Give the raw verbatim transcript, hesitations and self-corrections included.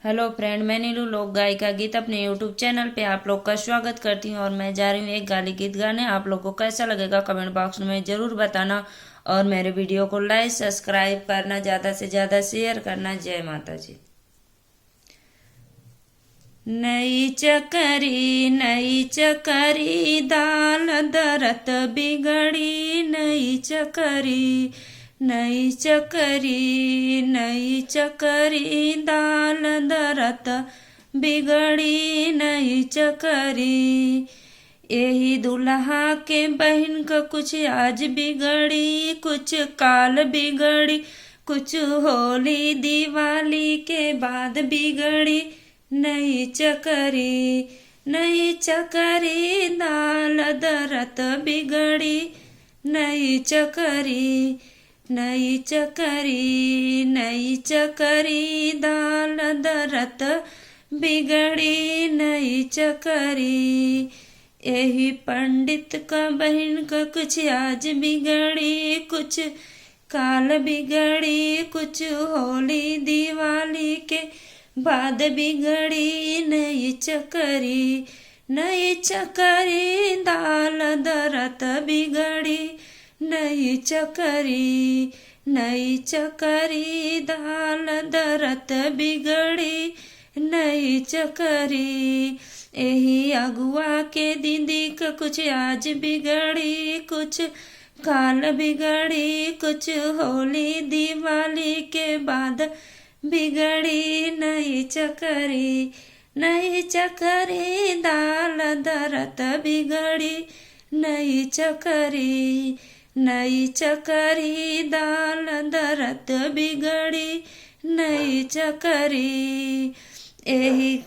Hello friend, मैं नीलू लोक गायिका गीत अपने YouTube channel पे आप लोग का स्वागत करती हूँ और मैं जा रही हूँ एक गाली गीत गाने। आप लोग को कैसा लगेगा comment box में ज़रूर बताना और मेरे video को like, subscribe करना, ज़्यादा से ज़्यादा share करना। जय माता जी। नई चकरी, नई चकरी, दाल दरत बिगड़ी, नई चकरी, नई चकरी, नई चकरी, दाल दरत बिगड़ी, नई चकरी। एही दुल्हा के बहिन क कुछ आज बिगड़ी, कुछ काल बिगड़ी, कुछ होली दिवाली के बाद बिगड़ी, नई चकरी, नई चकरी, दाल दरत बिगड़ी, नई चकरी, नई चकरी, नई चकरी, दाल दरत बिगड़ी, नई चकरी। एही पंडित क बहिन क कुछ आज बिगड़ी, कुछ काल बिगड़ी, कुछ होली दिवाली के बाद बिगड़ी, नई चकरी, नई चकरी, दाल दरत बिगड़ी, नई चकरी, नई चकरी, दाल दरत बिगड़ी, नई चकरी। एही अगुआ के दीदी क कुछ आज बिगड़ी, कुछ काल बिगड़ी, कुछ होली दिवाली के बाद बिगड़ी, नई चकरी, नई चकरी, दाल दरत बिगड़ी, नई चकरी, नई चकरी, दाल दरत बिगड़ी, नई चकरी। एही